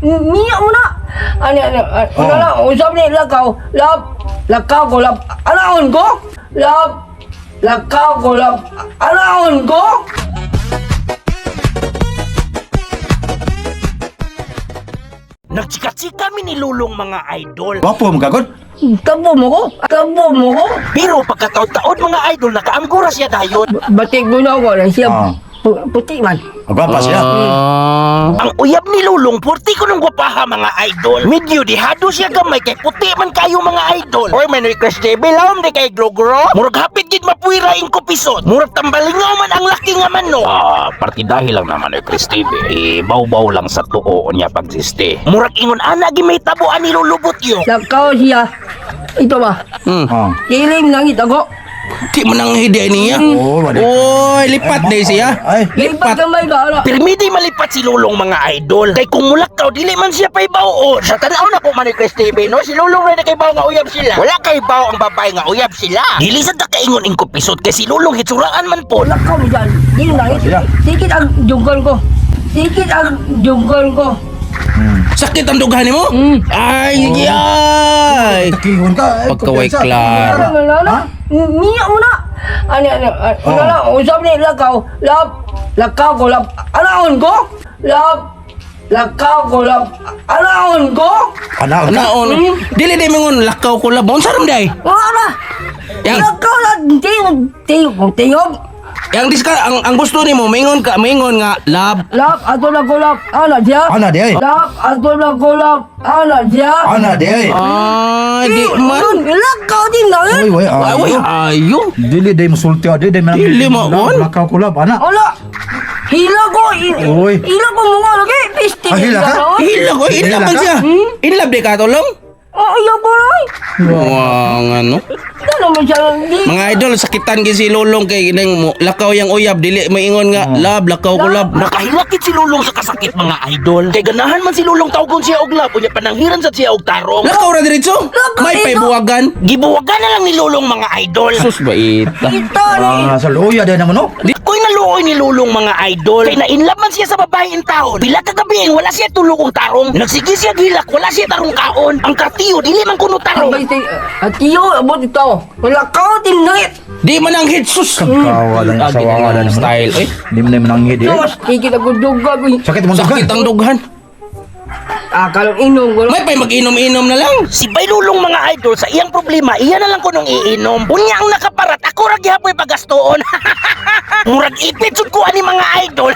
Niya mo na. Ano, ano, ano, Oh. ano lang, usap ni lakaw, lap, lakaw ko, lap, alaon ko, lap, lakaw ko, lap, alaon ko. Nagchika-chika mi ni Lulong, mga idol. Gwapo mo gagod. Tabo mo ko, tabo mo ko. Pero pagkataon-taon, mga idol, nakaamgura siya dayon. Batik mo na ako, lang siya, Ah. puti man. Gwapa siya. Ang uyab ni Lulong, purti ko nung gwapaha, mga idol. Medyo dihado siya gamay kay puti man kayo, mga idol. Oy, may Chris JB, lawom di kay Glogro. Murag hapit gid mapuwira ing kupisot. Murag tambalingaw man ang laki nga manok. Ah, partidahi lang naman oy Chris TV. Eh, baw-baw lang sa tuo niya pagsiste. Murag ingon ana gi may tabuan ni Lulubot yo. Lakaw siya, ito ba, Oh. kilim langit ako. Di man ang hidi niya. Oh, wala. Oy, lipat Ay, day siya. Ay. Lipat kamay ka, ala. Pirmi di malipat si Lulong, mga idol. Kay kung mulakaw, dili man siya paibawon. Sa tanaw na ko man ni Chris TV, no? Si Lulong rin na kay baw nga uyab sila. Wala kay baw ang babae nga uyab sila. Dili sa takaingon ing kupisot kay si Lulong hitsuraan man po. Lakaw mo dyan, kilim langit. Siya. Sikit ang jungkol ko. Sikit ang jungkol ko. Sakit ang dughan nimo? Mm. Ay, ay. Takihon ka. Ay, Pagkaway kumpiyansa. klaro. Ano, ano, ano? Niya mo na. Ano, ano, ano, Oh. ano lang, usap ni lakaw, lap, lakaw ko, lap, alaon ko, lap, lakaw ko, lap, alaon ko. Anaon ka. Naon. Dili day mangon lakaw ko labon saram day. Wala na. Yang Lakaw na, tingog, tingog, tingog. yang diska ang gusto nimo maingon ka maingon nga lab. Lap, ato na ko, lap, ana siya. Ana di ay. Lap, ato na ko, lap, ana siya. Ana di ay. Ay, di man. Lakaw din na Oy, yun. oy, Ay, ayo. ayo. Dili day musulti di day man. Dili mo, on. Lakaw ko lab ana. Ala. Hila ko, Oy. hila ko mga lagi, piste. Ah, hila ka? Hila ko, Hila inlab man ka? siya. Inlab di ka tulong? Oh, ayaw ko, ay. Wang ano. Ano man siya, di. Mga idol, sakitan gid si Lulong kay nang lakaw yang uyab dili maingon nga lab lakaw ko lab. Nakahilakit si Lulong sa kasakit, mga idol. Kay ganahan man si Lulong tawgon siya og lab, unya pananghiran sa siya og tarong. Lakaw ra diretso. May dito. paybuwagan. Gibuwagan na lang ni Lulong, mga idol. Sus baita. Ito ni. Ah, sa luya day naman no. Ako'y naluoy ni Lulong, mga idol. Kay nainlove man siya sa babae in taon. Pila ka gabi wala siya tulog og tarong. Nagsige siya gilak, wala siya tarong kaon. Ang kartiyo dili man kuno tarong. Abay, at iyo, abot ito. Wala ka, tinangit. Di man ang hit sus. Kawa lang Lagi sa na wala ang naman. style eh. Di man naman ang hidi. Sus, higit ako duga ko. Sakit mo Sakit ang dughan. Ah, kalong inom ko. May pay mag-inom-inom na lang. Si Bay Lulong, mga idol, sa iyang problema, iya na lang kunong iinom. Unya ang nakaparat, ako ra gihapoy pagastoon. Murag ipit sud ko ani, mga idol.